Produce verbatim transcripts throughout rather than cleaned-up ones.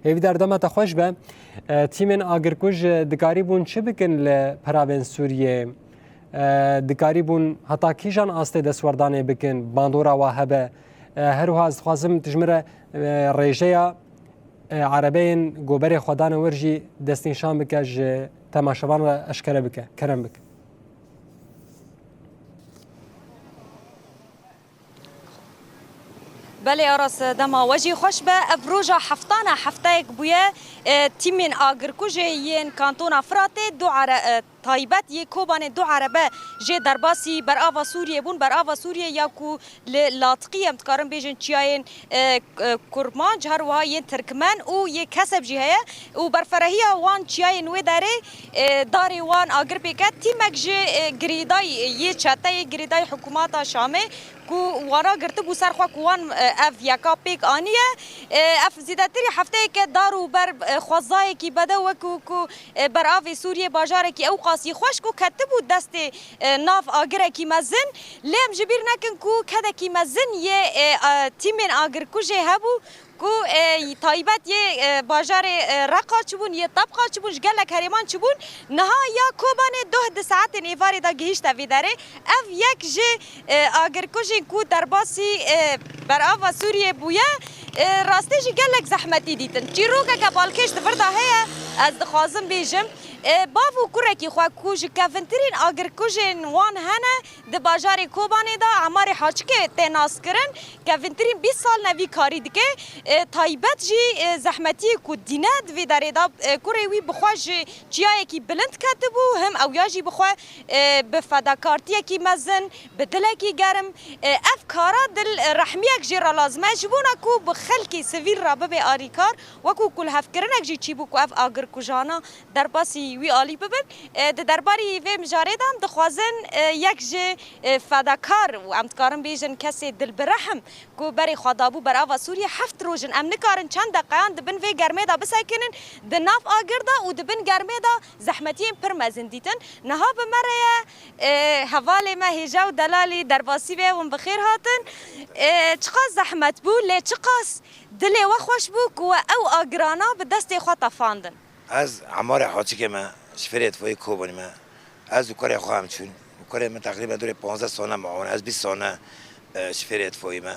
Hêvîdar, dema te xweş be. E, tîmên agirkuj, e, dikarîbûn çi bikin li peravên Sûriyê? E, dikarîbûn heta kîjan astê destwerdanê bikin, bandora wa hebe? E, her wiha ez dixwazim tu ji min re, e, rêjeya, e, erebeyên ku berê xwe dane wir jî destnîşan bike, ji temaşevan re eşkere bike. Kerem bike. Belê Aras, dema we jî xweş be. Ev roja heftana heftayek bûye, e, tîmên agirkujê yên kantona Firatê du ere-, e, taybet yê Kobanê du erebe jê derbasî berava Sûriyê bûn. Berava Sûriyê ya ku li Latiqî, em dikarin bêjin, çiyayên, e, e, Kurmanc, her wiha yên Tirkmen û yê Keseb jî heye û berferehiya wan çiyayên wê derê, e, darê wan agir pêk e. Tîmek ji, e, girêdayî yê çeteyê, girêdayî hikûmeta Şamê ku wana girtibû ser xwe ku wan, e, ev yeka pêk aniye. E, ev zêdetirî hefteyeke dar û ber, e, xwezayekî bedew wekî ku, e, beravê Sûriyê bajarekî ewqasî xweş ku ketibû destê, e, nav agirekî mezin. Lê em ji bîr nekin ku kedekî mezin yê, e, e, tîmên agirkujê hebû ku, e, taybet yê, e, bajarê, e, Reqa çibûn, yê Tebqa çibûn, ji gelek herêman çibûn. Niha ya Kobanê doh di saetên êvarê de gihîşte vê derê. Ev yek ji, e, agirkujên ku derbasî, e, berava Sûriyê bûye, e, rastî jî gelek zehmetî dîtin. Çîrokeke balkêş di vir de heye, ez dixwazim bêjim. E, bav û kurekî xwe ku ji kevintirîn agirkujên wan hene, di bajarê Kobanê de Emarê Haçikê tê naskirin, kevintirîn bîst sal ne vî karî dike. E, taybet jî, e, zehmetiyê ku dîne di vê derê de, e, kurê wî bi xwe ji çiyayekî bilind ketibû, him ew ya jî bi xwe, e, bi fedakartiyekî mezin, bi dilekî germ, e, ev kara dil, e, rehmiyek jê re lazim e, ji bona ku bi xelkê sivîl re bibe alîkar, wekû ku lihevkirinek jî çîbû ku ev agirkujana derbasî wî alî bibin. E, di derbarî vê mijarê de em dixwazin, e, yek ji, e, fedakar û em dikarin bêjin kesê dilbirehm ku berê xwe dabû berava Sûriyê, heft roj in, em nikarin çend deqeyan di bin vê germê de bisekinin, di nav agir de û di bin germê de zehmetiyên pir mezin dîtin. Niha bi me re ye, e, hevalê me hêja û delalî derbasî be, hûn bi xêr hatin. E, çiqas zehmet bû, lê çiqas dilê we xweş bû ku we ew agirana bi destê xwe tefandin. Ez Emarê Haçikê me, şifêrê itfayê Kobanî me. Ez û kurê xwe em çûn. Kurê min teqrîben dûrê panzdeh sane me wan, ez bîst sane, e, şifêrê itfayê me.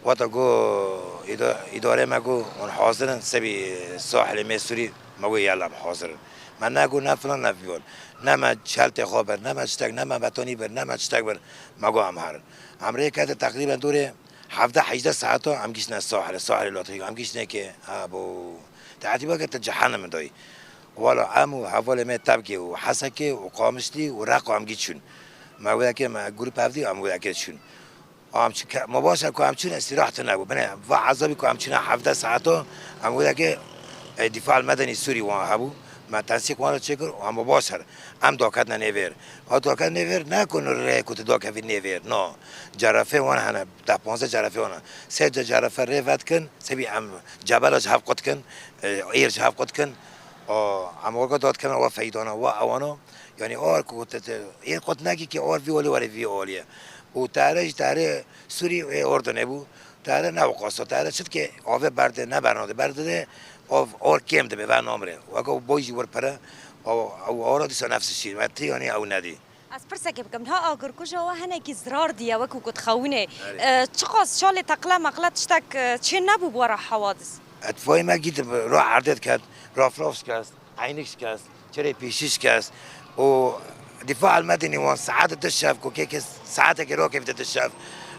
Wata got îda-, îdarê me got, hûn hazir in, sebî sahilê me Sûrî, me got yela em hazir in. Me ne got ne filan ne filan. Ne me çeltê xwe bir, ne me çitek, ne me betonî bir, ne me çitek bir. Me got em herin. Em rê kete teqrîben dûrê hevdeh hejdeh saeta em giştine sahilê, sahilê Latiqî, em giştine ke, ha, bo Te etîba ke te cehennemê dayî. Wala em û hevalê me Tebkê û Hesekê û Qamişlî û Reqa em gî çûn. Me wê yekê me grûp hevdî em wê yekê çûn. Em çi ke, me baş e ku em çûne îstîrahet nebû. Bine, va ezabî ku em çûne hevdeh saeto, em wê yekê, e, dîfa el medeni Sûrî wan hebû. Me tensîk wan re çêkir û em baş er. Em daketine nêvêr. Ha daket nêvêr, ne ku rê ku tu dakevî nêvêr. No. Cerefê wan hene, deh panzdeh cerefê wan hene. Sê ce-, cerefe rê vedikin, sebî em cebela ji hev qut kin, e, êr ji hev qut kin. O, em weke dad kevin, wa feydana, wa ewana. Yanî or ku te, te, êr qut nekî ki or vî olî were vî olî ye. Û tere jî tere Sûrî ê Urdunê bû. Tere ne wqaso, tere çit ki avê berde, ne bernade, berde de av, or kêm dibe, ver namire. Weke boy jî wir pire, o, o, ora dîsa nefsi şîr, me tî yanî ew nedî. Ez pirsekê bikim, niha agirkuja we hinekî zirar diye, wekî ku dixewînê. Erê. E, çiqas şalê teqle meqle tiştek, e, çê nebû bi we re hewadis? Etvayê me gît ra erdê diket, rafraf şikest, eynik şikest, çirê pîşî şikest û dîfa elmedînî wan saet di şev, ku kê kê saetekê rakevîte di şev,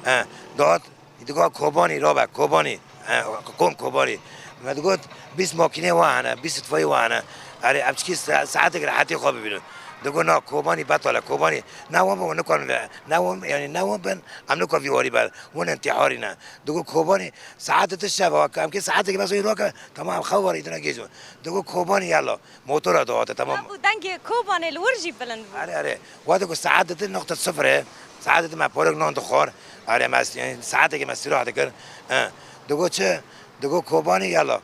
e, dihat Digot Kobanî, rabe, Kobanî. E, kom Kobanî. Me digot, bîst makînê wa hene, bîst itfayî wa hene. Erê, em çikî sa-, saetek rehetî xwe bibînin. Digot, na, Kobanî betale, Kobanî. Ne wan bin, nikarin ve, ne wan, yanî ne wan bin, em nikar vî warî ber. Wan intîharî ne. Digot, Kobanî, saet di şev, wa, em kê saetek bes wî roke, tamam, em xew warî dine gêj bin. Digot, Kobanî, yalla. Motora dawate, tamam. Ev û dengê Kobanê li wir jî bilind bû. Erê, erê. Wextê ku saet didin noqta sifirê, saet didin me porek nan dixwar. Erê, me s-, yanî saetekê me sîrah dikir. He. Digot çi? Digot Kobanî yala.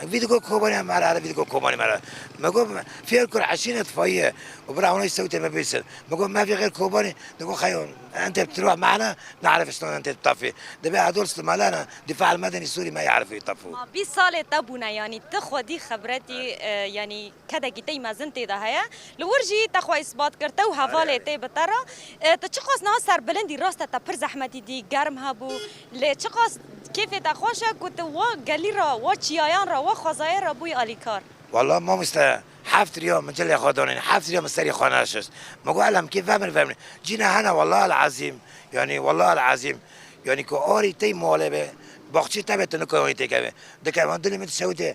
Vî digo Kobanî me re, vî digo Kobanî me re. Me got, fêr kur eşîne tifayî ye. Û bira hûnê sewtê me bîsin. Me got, me vî xêr Kobanî, digo xeyon. Ente bi tiroh mehne, ne'rif şton ente tafî. Dibê edol slimalana, dîfa el medeni Sûrî me ya'rif tafû. Ma bîst salê te bûne, yanî ti xwedî xebretî, e, yanî kedekî tey mezin tê de heye. Li wir jî te xwe îsbat kir, te û hevalê tê bi te re. E, tu çiqas niha serbilindî, rast e te pir zehmetî dî, germ hebû. Lê çiqas kêfê te xweş e ku tu wa gelî re, wa çiyayan re, wa xwezayê re bûyî alîkar. Walla mamoste, heft riya min cilê xwe danîn, heft riya min serî xwe neşist. Min got, elem kê vemir vemir. Cîne hene walla el ezîm. Yanî walla el ezîm. Yanî ku arî tey malê be, baxçê te be tu nikawanî têkeve. Dikeve dilê min dişewite,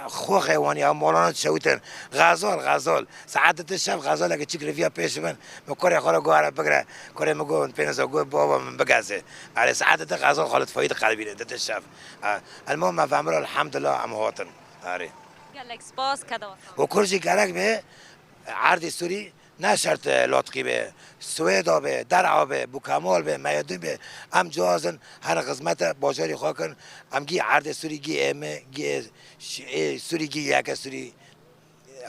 xwe xewanî, ew malana dişewitin. Xezal, xezal. Saete tu şev xezaleke çik riviya pêş min. Min kurê xwe re got, here bigire. Kurê min got, pêneza got, baba min bigeze. Erê saete tu xezal xwe li tifayî diqelibîne, tu tu şev. Ha, elma me vemir elhamdulillah em hatin. Erê. Gelek spas, keda we sağ ol. Û kur jî gerek be, erdê Sûrî ne şert, e, Lotqî be, Swêda be, Der'a be, Bûkemal be, Meyedûn be, em cihazin, her xizmete bajarî xwe kin, em gî erdê Sûrî, gî ê me, gî ê ş-, ê Sûrî, gî yeke Sûrî,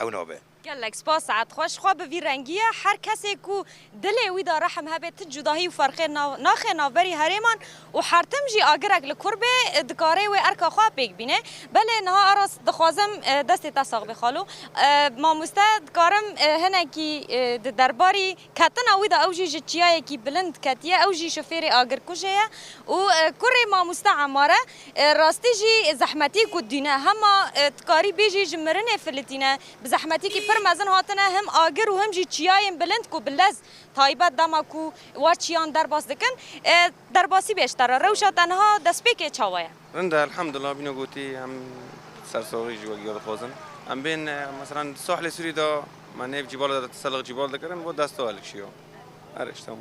ew nabe. Gelek spas, saet xweş. Xwe bi vî rengî ye. Her kesê ku dilê wî de rehm hebe, ti cudahî û ferqê nav-, naxe navberî herêman û her tim jî agirek li kur bê, dikare wê erka xwe pêk bîne. Belê niha Aras dixwazim, e, destê te sax bê xalo. E, mamoste, dikarim, e, hinekî, e, di derbarî ketina wî de ew jî ji çiyayekî bilind ketiye, ew jî şofêrê agirkujê ye û, e, kurê mamoste Emar e. E, rastî jî zehmetî ku dîne hema, e, dikarî bêjî ji mirinê filitîne. Bi zehmetîkî pir mezin hatine, him agir û him jî çiyayên bilind ku bi lez taybet dema ku war çiyan derbas dikin, e, derbasî bê ji te re. Rewşa te niha destpêkê çawa ye? Rind e, elhamdulillah, bîne gotî em sersoxî ji we giya dixwazin. Em bên, e, meselan, di Sohlê Sûrî de me nêv cîbal de, teselix cîbal dikirin, bo desta we likşiyo. Her işte.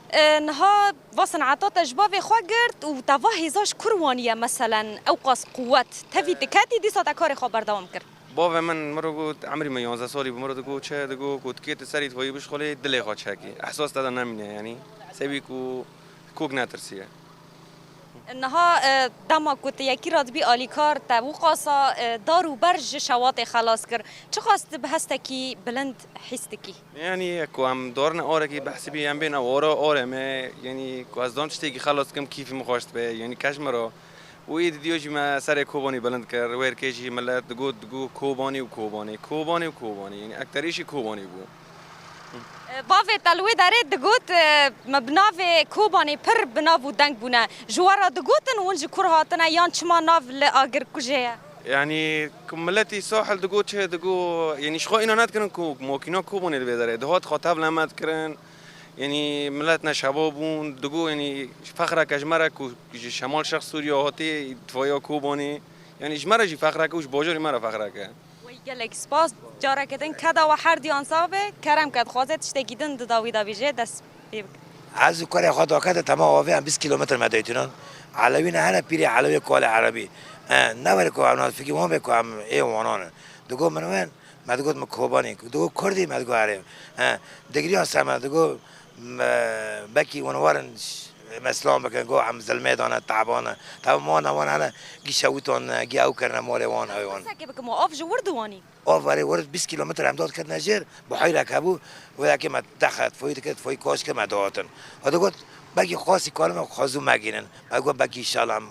E, niha va sineta te ji bavê xwe girt û te va hêza ji kur waniye, meselen, ewqas quwet. Tevî tu ketî, dîsa te karê xwe berdewam kir. Bavê min, min re got, emrî min yanzdeh salî bû, min re digot, çi digot, ku tu kê tu serî tifayî bişxulê, dilê xwe çekî. Ehsas te de nemîne, yanî, sebî ku kok netirsiye. Niha, e, dema ku tu yekî re dibî alîkar, te wiqasa, e, dar û ber ji şewatê xelas kir. Çiqas tu bi hestekî bilind hîs dikî? Yanî ku em darine arekî behsî bî, em bên ew ara arê me, yanî ku ez dam tiştekî xelas dikim, kîfî min xweş dibe, yanî keş min re. Û êdî diyo jî me serê Kobanî bilind kir, wêrkê jî milet digot, digot Kobanî û Kobanî, Kobanî û Kobanî, yanî ekterî jî Kobanî bû. E, bavê te li wê derê digot, e, me bi navê Kobanê pir bi nav û deng bûne. Ji we re digotin hûn ji kur hatine yan çima nav li Agirkujê ye? Yanî ku miletî Sahil digot çi digot, yanî ji xwe îna nedikirin ku makîna Kobanê li vê derê dihat xwe tevle me dikirin. Yanî milet ne şeba bûn, digot yanî fexreke ji me re ku ji Şemal Şex Sûriya hatî, tifaya Kobanê. Yanî ji me re jî fexreke û ji bajarê me re fexreke. Wey gelek spas. Careke din keda we her duyan sax be. Kerem ke dixwaze tiştekî din dida wî de bêje, dest pê bike. Ez û kurê xwe dakete tema avê em bîst kîlometr me deytînan. Elewî ne hene pîrê Elewê Kalê Erebî. E, ne were ku em nafikî wan be ku em ê wanan in. Digot min wên, me digot min Kobanî. Digot Kurdî, me digot erê. E, digiriyan ser me digot, me, bekî wan warin Meslan bikin, go em zilmê dane, taban e. Tabi wana wan hene, gî şewitandine, gî ew kirine malê wan, ew wan. Pirseke bikim, û av ji wir diwanî? Av erê wir bîst kîlometr em dot kirine jêr, buhayrek hebû, wê yekê me dexe, foyî dikir, foyî kaş kir me dihatin. Wa digot, belkî xasî karin me xwezû megînin. Me got, belkî inşallah em,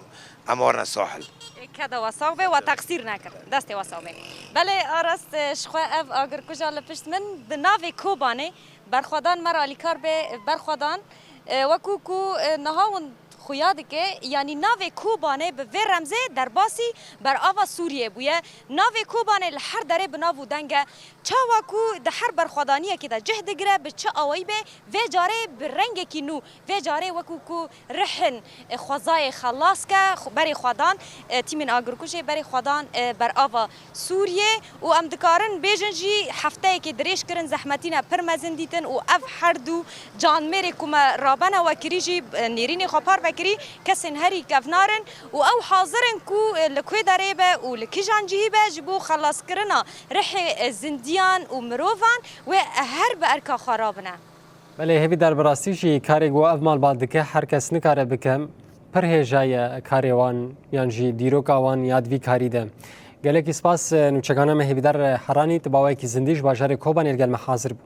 em warine sahil. Ê, keda we sax be, we teqsîr nekir. Destê we sax be. Belê, Aras, e, ji xwe ev agirkuja li pişt min bi navê Kobanê, berxwedan me re alîkar be, berxwedan. E, wekû ku, e, niha hûn xuya dike, yanî navê Kobanê bi vê remzê derbasî berava Sûriyê bûye. Navê Kobanê li her derê bi nav û deng e. Çawa ku di her berxwedaniyekê de cih digire, bi çi awayî be, vê carê bi rengekî nû, vê carê wekû ku rihên, e, xwezayê xelas ke, xu-, berê xwedan, e, tîmên agirkujê berê xwedan, e, berava Sûriyê û em dikarin bêjin jî hefteyekê dirêj kirin, zehmetî ne pir mezin dîtin û ev her du canmêrê ku me rabene wekirî jî, e, nêrînê xwe parve kirî, kesên herî kevnar in û ew hazir in ku, e, li ku derê be û li kijan cihî be ji bo xelaskirina rihê, e, zindiyan û mirovan wê her bi erka xwe rabine. Belê, hêvîdar bi rastî jî karê ku ev malbat dike her kes nikare bike. Pir hêja ye karê wan yan jî dîroka wan ya di vî karî de. Gelekî spas, e, nûçegana me Hêvîdar Heranî, tu bi awayekî zindî ji bajarê Kobanê li gel me hazir bû.